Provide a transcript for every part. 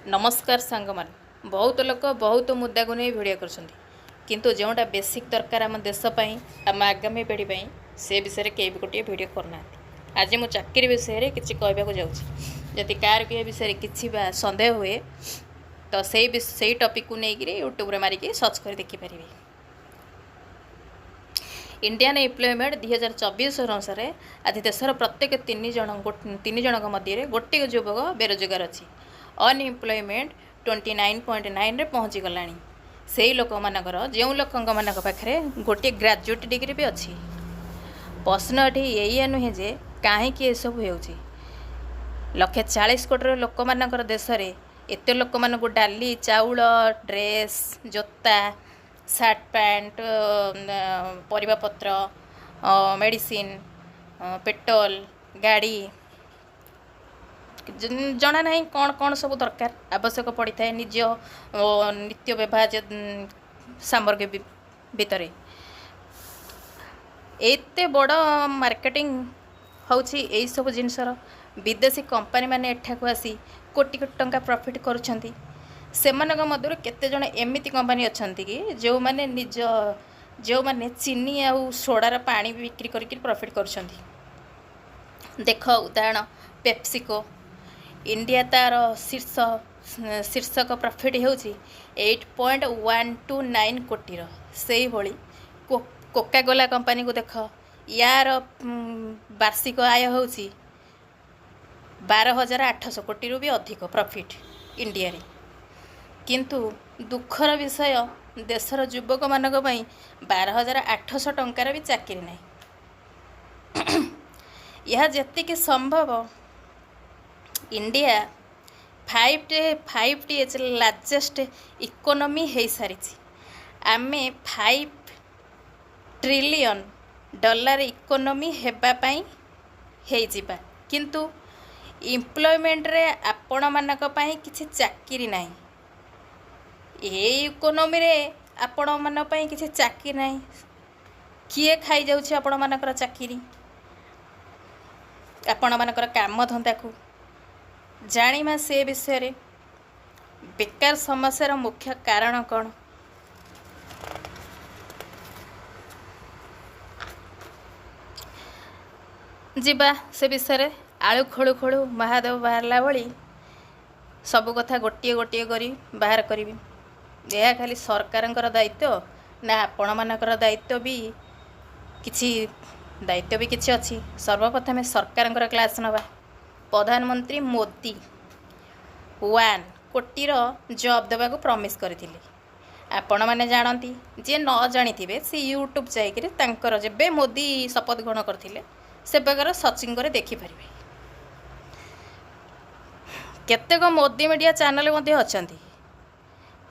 ନମସ୍କାର ସାଙ୍ଗମାନେ। ବହୁତ ଲୋକ ବହୁତ ମୁଦ୍ଦାକୁ ନେଇ ଭିଡ଼ିଓ କରୁଛନ୍ତି, କିନ୍ତୁ ଯେଉଁଟା ବେସିକ୍ ଦରକାର ଆମ ଦେଶ ପାଇଁ, ଆମ ଆଗାମୀ ପିଢ଼ି ପାଇଁ, ସେ ବିଷୟରେ କେହି ବି ଗୋଟିଏ ଭିଡ଼ିଓ କରୁନାହାନ୍ତି। ଆଜି ମୁଁ ଚାକିରି ବିଷୟରେ କିଛି କହିବାକୁ ଯାଉଛି। ଯଦି କାହାର କି ଏ ବିଷୟରେ କିଛି ବା ସନ୍ଦେହ ହୁଏ, ତ ସେଇ ଟପିକ୍କୁ ନେଇକରି ୟୁଟ୍ୟୁବରେ ମାରିକି ସର୍ଚ୍ଚ କରି ଦେଖିପାରିବେ। ଇଣ୍ଡିଆନ୍ ଏମ୍ପ୍ଲୟମେଣ୍ଟ 2024 ଅନୁସାରେ ଆଜି ଦେଶର ପ୍ରତ୍ୟେକ ତିନି ଜଣଙ୍କ ମଧ୍ୟରେ ଗୋଟିଏ ଯୁବକ ବେରୋଜଗାର ଅଛି। ଅନଏମ୍ପ୍ଲୟମେଣ୍ଟ 29.9ରେ ପହଞ୍ଚିଗଲାଣି, ସେଇ ଲୋକମାନଙ୍କର ଯେଉଁ ଲୋକଙ୍କ ମାନଙ୍କ ପାଖରେ ଗୋଟିଏ ଗ୍ରାଜୁଏଟ୍ ଡିଗ୍ରୀ ବି ଅଛି। ପ୍ରଶ୍ନ ଏଠି ଏଇଆ ନୁହେଁ ଯେ କାହିଁକି ଏସବୁ ହେଉଛି। 1 ଲକ୍ଷ 40 କୋଟିର ଲୋକମାନଙ୍କର ଦେଶରେ ଏତେ ଲୋକମାନଙ୍କୁ ଡାଲି, ଚାଉଳ, ଡ୍ରେସ୍, ଜୋତା, ସାର୍ଟ, ପ୍ୟାଣ୍ଟ, ପରିବାପତ୍ର, ମେଡ଼ିସିନ, ପେଟ୍ରୋଲ, ଗାଡ଼ି, ଜଣା ନାହିଁ କ'ଣ କ'ଣ ସବୁ ଦରକାର, ଆବଶ୍ୟକ ପଡ଼ିଥାଏ ନିଜ ନିତ୍ୟ ବ୍ୟବହାର୍ଯ୍ୟ ସାମଗ୍ରୀ ଭିତରେ। ଏତେ ବଡ଼ ମାର୍କେଟିଂ ହେଉଛି ଏଇସବୁ ଜିନିଷର। ବିଦେଶୀ କମ୍ପାନୀମାନେ ଏଠାକୁ ଆସି କୋଟି କୋଟି ଟଙ୍କା ପ୍ରଫିଟ୍ କରୁଛନ୍ତି। ସେମାନଙ୍କ ମଧ୍ୟରୁ କେତେଜଣ ଏମିତି କମ୍ପାନୀ ଅଛନ୍ତି କି ଯେଉଁମାନେ ଚିନି ଆଉ ସୋଡ଼ାର ପାଣି ବିକ୍ରି କରିକି ପ୍ରଫିଟ୍ କରୁଛନ୍ତି। ଦେଖ ଉଦାହରଣ ପେପ୍ସିକୋ ଇଣ୍ଡିଆ। ତା'ର ଶୀର୍ଷକ ପ୍ରଫିଟ୍ ହେଉଛି 8.129 କୋଟିର। ସେଇଭଳି କୋକାକୋଲା କମ୍ପାନୀକୁ ଦେଖ। ୟାର ବାର୍ଷିକ ଆୟ ହେଉଛି 12,800 କୋଟିରୁ ବି ଅଧିକ ପ୍ରଫିଟ୍ ଇଣ୍ଡିଆରେ। କିନ୍ତୁ ଦୁଃଖର ବିଷୟ, ଦେଶର ଯୁବକମାନଙ୍କ ପାଇଁ 12,800 ଟଙ୍କାର ବି ଚାକିରି ନାହିଁ। ଏହା ଯେତିକି ସମ୍ଭବ, ଇଣ୍ଡିଆ 5th largest economy ହେଇସାରିଛି। ଆମେ 5 ଟ୍ରିଲିୟନ୍ ଡଲାର ଇକୋନୋମି ହେବା ପାଇଁ ହେଇଯିବା, କିନ୍ତୁ ଏମ୍ପ୍ଲୟମେଣ୍ଟରେ ଆପଣମାନଙ୍କ ପାଇଁ କିଛି ଚାକିରି ନାହିଁ। ଏଇ ଇକୋନୋମିରେ ଆପଣମାନଙ୍କ ପାଇଁ କିଛି ଚାକିରି ନାହିଁ। କିଏ ଖାଇଯାଉଛି ଆପଣମାନଙ୍କର ଚାକିରି, ଆପଣମାନଙ୍କର କାମ ଧନ୍ଦାକୁ? ଜାଣିବା ସେ ବିଷୟରେ। ବେକାର ସମସ୍ୟାର ମୁଖ୍ୟ କାରଣ କ'ଣ? ଯିବା ସେ ବିଷୟରେ। ଆଳୁ ଖୋଳୁ ଖୋଳୁ ମହାଦେବ ବାହାରିଲା ଭଳି ସବୁ କଥା ଗୋଟିଏ ଗୋଟିଏ କରି ବାହାର କରିବି। ଏହା ଖାଲି ସରକାରଙ୍କର ଦାୟିତ୍ୱ ନା ଆପଣମାନଙ୍କର ଦାୟିତ୍ୱ ବି କିଛି ଅଛି? ସର୍ବପ୍ରଥମେ ସରକାରଙ୍କର କ୍ଲାସ୍ ନେବା। ପ୍ରଧାନମନ୍ତ୍ରୀ ମୋଦି 1 କୋଟିର ଜବ୍ ଦେବାକୁ ପ୍ରମିସ୍ କରିଥିଲେ। ଆପଣମାନେ ଜାଣନ୍ତି, ଯିଏ ନ ଜାଣିଥିବେ ସେ ୟୁଟ୍ୟୁବ୍ ଯାଇକରି ତାଙ୍କର ଯେବେ ମୋଦି ଶପଥ ଗ୍ରହଣ କରିଥିଲେ, ସେବେକାର ସର୍ଚ୍ଚିଂ କରି ଦେଖିପାରିବେ। କେତେକ ମୋଦି ମିଡ଼ିଆ ଚ୍ୟାନେଲ୍ ମଧ୍ୟ ଅଛନ୍ତି,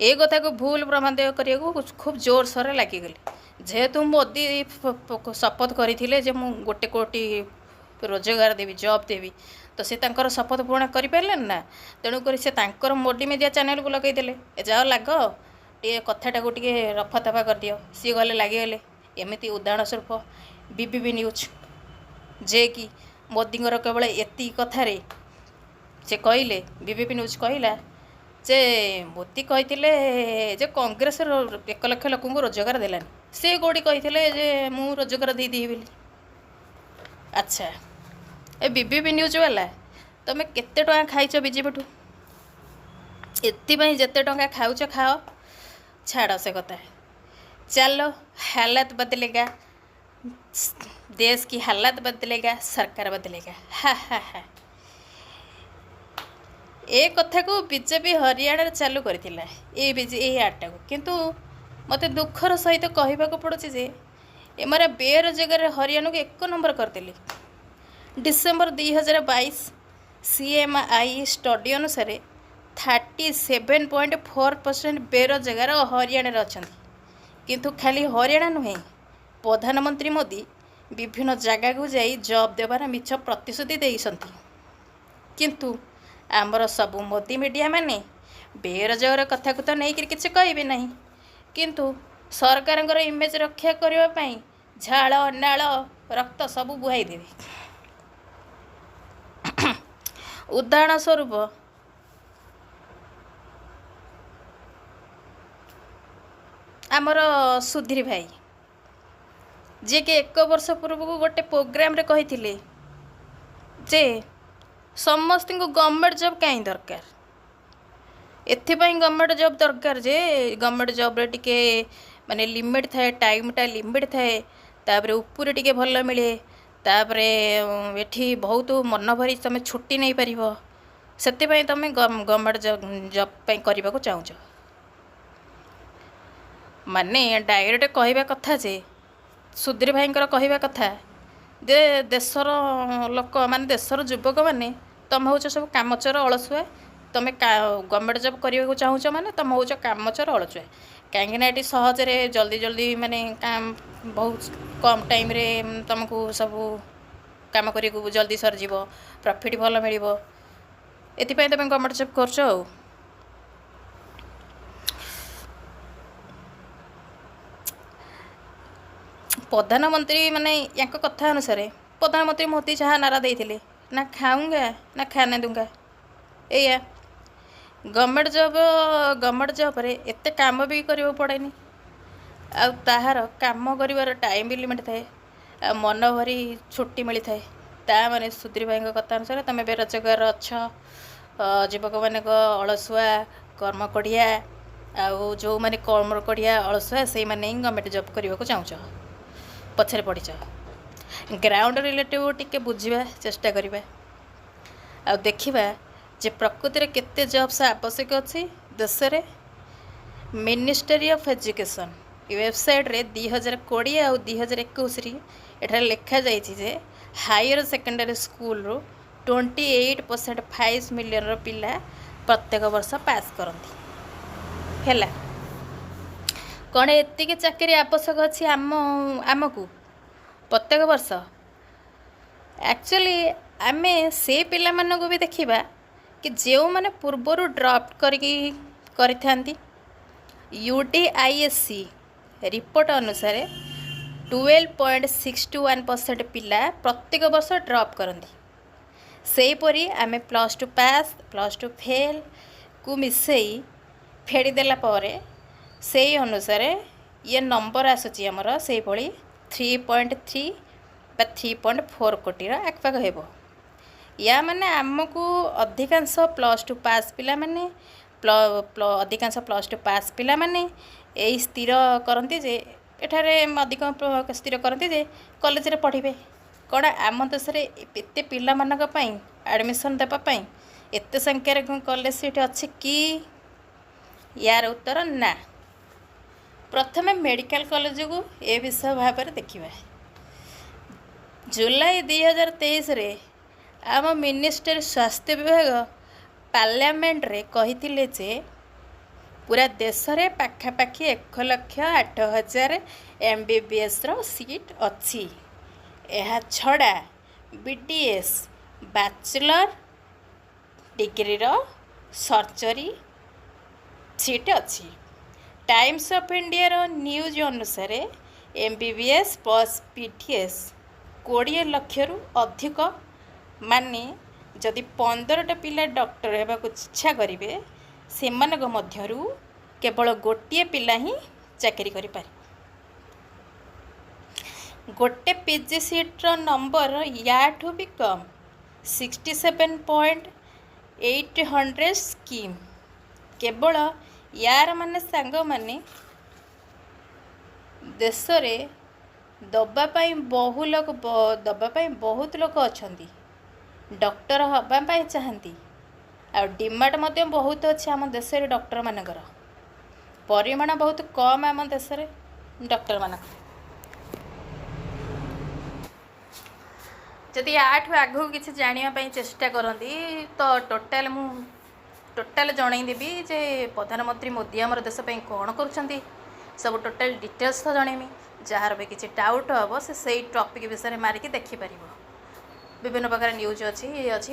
ଏ କଥାକୁ ଭୁଲ ପ୍ରମାଣିତ କରିବାକୁ ଖୁବ୍ ଜୋରସୋରରେ ଲାଗିଗଲେ। ଯେହେତୁ ମୋଦି ଶପଥ କରିଥିଲେ ଯେ ମୁଁ 1 କୋଟି ରୋଜଗାର ଦେବି, ଜବ୍ ଦେବି, ତ ସେ ତାଙ୍କର ଶପଥ ପୂରଣ କରିପାରିଲେନି ନା। ତେଣୁକରି ସେ ତାଙ୍କର ମୋଦି ମିଡ଼ିଆ ଚ୍ୟାନେଲକୁ ଲଗେଇଦେଲେ, ଏ ଯାଅ ଲାଗ, ଟିକେ କଥାଟାକୁ ଟିକେ ରଫା ତଫା କରିଦିଅ। ସିଏ ଗଲେ, ଲାଗିଗଲେ। ଏମିତି ଉଦାହରଣ ସ୍ୱରୂପ ବିବିପି ନ୍ୟୁଜ୍, ଯେ କି ମୋଦିଙ୍କର କେବଳ ଏତିକି କଥାରେ ସେ କହିଲେ, ବିବିପି ନ୍ୟୁଜ୍ କହିଲା ଯେ ମୋଦି କହିଥିଲେ ଯେ କଂଗ୍ରେସ 1 ଲକ୍ଷ ଲୋକଙ୍କୁ ରୋଜଗାର ଦେଲାନି, ସେ କେଉଁଠି କହିଥିଲେ ଯେ ମୁଁ ରୋଜଗାର ଦେଇଦେବି ବୋଲି? ଆଚ୍ଛା, ଏ ବିବିପି ନ୍ୟୁଜ୍ ବାଲା, ତମେ କେତେ ଟଙ୍କା ଖାଇଛ ବିଜେପିଠୁ? ଏଥିପାଇଁ ଯେତେ ଟଙ୍କା ଖାଉଛ ଖାଅ, ଛାଡ଼ ସେ କଥା। चलो, हालत बदलेगा, देश की हालत बदलेगा, सरकार बदलेगा। ହା ହା ହା। ଏ କଥାକୁ ବିଜେପି ହରିୟାଣାରେ ଚାଲୁ କରିଥିଲା ଏଇ ଆଡ଼ଟାକୁ। କିନ୍ତୁ ମୋତେ ଦୁଃଖର ସହିତ କହିବାକୁ ପଡ଼ୁଛି ଯେ ଏମାନେ ବେରୋଜଗାରରେ ହରିୟାଣାକୁ ଏକ ନମ୍ବର କରିଦେଲେ। ଡିସେମ୍ବର 2022 ସିଏମ୍ଆଇ ଷ୍ଟଡି ଅନୁସାରେ 37.4% ବେରୋଜଗାର ହରିୟାଣାରେ ଅଛନ୍ତି। କିନ୍ତୁ ଖାଲି ହରିୟାଣା ନୁହେଁ, ପ୍ରଧାନମନ୍ତ୍ରୀ ମୋଦି ବିଭିନ୍ନ ଜାଗାକୁ ଯାଇ ଜବ୍ ଦେବାର ମିଛ ପ୍ରତିଶ୍ରୁତି ଦେଇଛନ୍ତି। କିନ୍ତୁ ଆମର ସବୁ ମୋଦି ମିଡ଼ିଆ ମାନେ ବେରୋଜଗାର କଥାକୁ ତ ନେଇକରି କିଛି କହିବେ ନାହିଁ, କିନ୍ତୁ ସରକାରଙ୍କର ଇମେଜ୍ ରକ୍ଷା କରିବା ପାଇଁ ଝାଳ ନାଳ ରକ୍ତ ସବୁ ବୁହାଇ ଦେବେ। ଉଦାହରଣ ସ୍ୱରୂପ ଆମର ସୁଧୀର ଭାଇ, ଯିଏକି ଏକ ବର୍ଷ ପୂର୍ବକୁ ଗୋଟେ ପ୍ରୋଗ୍ରାମରେ କହିଥିଲେ ଯେ ସମସ୍ତଙ୍କୁ ଗଭର୍ଣ୍ଣମେଣ୍ଟ ଜବ୍ କାହିଁ ଦରକାର। ଏଥିପାଇଁ ଗଭର୍ଣ୍ଣମେଣ୍ଟ ଜବ୍ ଦରକାର ଯେ ଗଭର୍ଣ୍ଣମେଣ୍ଟ ଜବ୍ରେ ଟିକେ ମାନେ ଲିମିଟ୍ ଥାଏ, ଟାଇମ୍ଟା ଲିମିଟ୍ ଥାଏ, ତାପରେ ଉପରେ ଟିକେ ଭଲ ମିଳେ, ତାପରେ ଏଠି ବହୁତ ମନ ଭରି ତୁମେ ଛୁଟି ନେଇପାରିବ, ସେଥିପାଇଁ ତୁମେ ଗଭର୍ଣ୍ଣମେଣ୍ଟ ଜବ୍ ପାଇଁ କରିବାକୁ ଚାହୁଁଛ। ମାନେ ଡାଇରେକ୍ଟ କହିବା କଥା ଯେ ସୁଧୀର ଭାଇଙ୍କର କହିବା କଥା ଯେ ଦେଶର ଲୋକ ମାନେ ଦେଶର ଯୁବକମାନେ ତୁମେ ହେଉଛ ସବୁ କାମଚୋର ଅଳସୁଆ। ତୁମେ ଗଭର୍ଣ୍ଣମେଣ୍ଟ ଜବ୍ କରିବାକୁ ଚାହୁଁଛ ମାନେ ତୁମେ ହେଉଛ କାମଚୋର ଅଳସୁଆ। କାହିଁକିନା ଏଠି ସହଜରେ ଜଲ୍ଦି ଜଲ୍ଦି ମାନେ ବହୁତ କମ୍ ଟାଇମ୍ରେ ତୁମକୁ ସବୁ କାମ କରିବାକୁ ଜଲ୍ଦି ସରିଯିବ, ପ୍ରଫିଟ୍ ଭଲ ମିଳିବ, ଏଥିପାଇଁ ତୁମେ ଗଭର୍ଣ୍ଣମେଣ୍ଟ ଜବ୍ କରୁଛ। ଆଉ ପ୍ରଧାନମନ୍ତ୍ରୀ ମାନେ ୟାଙ୍କ କଥା ଅନୁସାରେ ପ୍ରଧାନମନ୍ତ୍ରୀ ମୋଦି ଯାହା ନାରା ଦେଇଥିଲେ ନା ଖାଉଙ୍ଗା ନା ଖାନେ ଦୁଙ୍ଗା, ଏଇଆ। ଗଭର୍ଣ୍ଣମେଣ୍ଟ ଜବ୍ରେ ଏତେ କାମ ବି କରିବାକୁ ପଡ଼େନି, ଆଉ ତାହାର କାମ କରିବାର ଟାଇମ୍ ବି ଲିମିଟ୍ ଥାଏ, ଆଉ ମନ ଭରି ଛୁଟି ମିଳିଥାଏ। ତା ମାନେ ସୁଧୀର ଭାଇଙ୍କ କଥା ଅନୁସାରେ ତୁମେ ବେରୋଜଗାର ଅଛ, ଯୁବକମାନଙ୍କ ଅଳସୁଆ, କର୍ମକଢ଼ିଆ, ଆଉ ଯେଉଁମାନେ କର୍ମକଢ଼ିଆ ଅଳସୁଆ ସେଇମାନେ ହିଁ ଗଭର୍ଣ୍ଣମେଣ୍ଟ ଜବ୍ କରିବାକୁ ଚାହୁଁଛ, ପଛରେ ପଡ଼ିଛ। ଗ୍ରାଉଣ୍ଡ ରିଲେଟିଭ୍ ଟିକେ ବୁଝିବା ଚେଷ୍ଟା କରିବା ଆଉ ଦେଖିବା ଯେ ପ୍ରକୃତିରେ କେତେ ଜବ୍ସ ଆବଶ୍ୟକ ଅଛି ଦେଶରେ। ମିନିଷ୍ଟ୍ରି ଅଫ୍ ଏଜୁକେସନ୍ ୱେବସାଇଟ୍ରେ 2020 ଆଉ 2021ରେ ଏଠାରେ ଲେଖାଯାଇଛି ଯେ ହାୟର ସେକେଣ୍ଡାରୀ ସ୍କୁଲରୁ 28.5 ମିଲିୟନର ପିଲା ପ୍ରତ୍ୟେକ ବର୍ଷ ପାସ୍ କରନ୍ତି। ହେଲା, କ'ଣ ଏତିକି ଚାକିରି ଆବଶ୍ୟକ ଅଛି ଆମକୁ ପ୍ରତ୍ୟେକ ବର୍ଷ? ଆକ୍ଚୁଆଲି ଆମେ ସେ ପିଲାମାନଙ୍କୁ ବି ଦେଖିବା କି ଯେଉଁମାନେ ପୂର୍ବରୁ ଡ୍ରପ୍ କରିକି କରିଥାନ୍ତି। UDISE report ଅନୁସାରେ 12.61% ପିଲା ପ୍ରତ୍ୟେକ ବର୍ଷ ଡ୍ରପ୍ କରନ୍ତି। ସେହିପରି ଆମେ +2 ପାସ୍, +2 ଫେଲ୍କୁ ମିଶାଇ ଫେଡ଼ିଦେଲା ପରେ ସେଇ ଅନୁସାରେ ଇଏ ନମ୍ବର ଆସୁଛି ଆମର ସେଇଭଳି 3.3 ବା 3.4 କୋଟିର ଆଖପାଖ ହେବ। ୟା ମାନେ ଆମକୁ ଅଧିକାଂଶ +2 ପାସ୍ ପିଲାମାନେ ଅଧିକାଂଶ +2 ପାସ୍ ପିଲାମାନେ ଏଇ ସ୍ଥିର କରନ୍ତି ଯେ ଏଠାରେ ଅଧିକ ସ୍ଥିର କରନ୍ତି ଯେ କଲେଜରେ ପଢ଼ିବେ। କ'ଣ ଆମ ଦେଶରେ ଏତେ ପିଲାମାନଙ୍କ ପାଇଁ ଆଡ଼ମିସନ୍ ଦେବା ପାଇଁ ଏତେ ସଂଖ୍ୟାରେ କଲେଜ ସିଟ୍ ଅଛି କି? ୟାର ଉତ୍ତର ନା। ପ୍ରଥମେ ମେଡ଼ିକାଲ କଲେଜକୁ ଏ ବିଷୟ ଭାବରେ ଦେଖିବା। ଜୁଲାଇ 2023ରେ ଆମ ମିନିଷ୍ଟ୍ରି ସ୍ୱାସ୍ଥ୍ୟ ବିଭାଗ ପାର୍ଲାମେଣ୍ଟରେ କହିଥିଲେ ଯେ ପୁରା ଦେଶରେ ପାଖାପାଖି 1,08,000 MBBSର ସିଟ୍ ଅଛି। ଏହା ଛଡ଼ା BDS bachelor ଡିଗ୍ରୀର ସର୍ଜରୀ ସିଟ୍ ଅଛି। ଟାଇମ୍ସ ଅଫ୍ ଇଣ୍ଡିଆର ନ୍ୟୁଜ୍ ଅନୁସାରେ MBBS plus BDS 20 ଲକ୍ଷରୁ ଅଧିକ, ମାନେ ଯଦି 15ଟା ପିଲା ଡକ୍ଟର ହେବାକୁ ଇଚ୍ଛା କରିବେ ସେମାନଙ୍କ ମଧ୍ୟରୁ କେବଳ ଗୋଟିଏ ପିଲା ହିଁ ଚାକିରି କରିପାରିବ। ଗୋଟେ PG ସିଟ୍ର ନମ୍ବର ୟାଠୁ ବି କମ୍, 67.800 ସ୍କିମ୍ କେବଳ। ୟାର ମାନେ ସାଙ୍ଗମାନେ ଦେଶରେ ଦେବା ପାଇଁ ବହୁ ଲୋକ, ଦେବା ପାଇଁ ବହୁତ ଲୋକ ଅଛନ୍ତି, ଡକ୍ଟର ହେବା ପାଇଁ ଚାହାନ୍ତି, ଆଉ ଡିମାଣ୍ଡ ମଧ୍ୟ ବହୁତ ଅଛି ଆମ ଦେଶରେ ଡକ୍ଟରମାନଙ୍କର। ପରିମାଣ ବହୁତ କମ୍ ଆମ ଦେଶରେ ଡକ୍ଟରମାନଙ୍କର। ଯଦି ୟାଠୁ ଆଗକୁ କିଛି ଜାଣିବା ପାଇଁ ଚେଷ୍ଟା କରନ୍ତି ତ ଟୋଟାଲ ମୁଁ ଟୋଟାଲ ଜଣେଇଦେବି ଯେ ପ୍ରଧାନମନ୍ତ୍ରୀ ମୋଦି ଆମର ଦେଶ ପାଇଁ କ'ଣ କରୁଛନ୍ତି, ସବୁ ଟୋଟାଲ ଡିଟେଲ୍ସ ତ ଜଣେଇବି। ଯାହାର ବି କିଛି ଡାଉଟ୍ ହେବ ସେ ସେଇ ଟପିକ୍ ବିଷୟରେ ମାରିକି ଦେଖିପାରିବ। ବିଭିନ୍ନ ପ୍ରକାର ନ୍ୟୁଜ୍ ଅଛି, ଇଏ ଅଛି।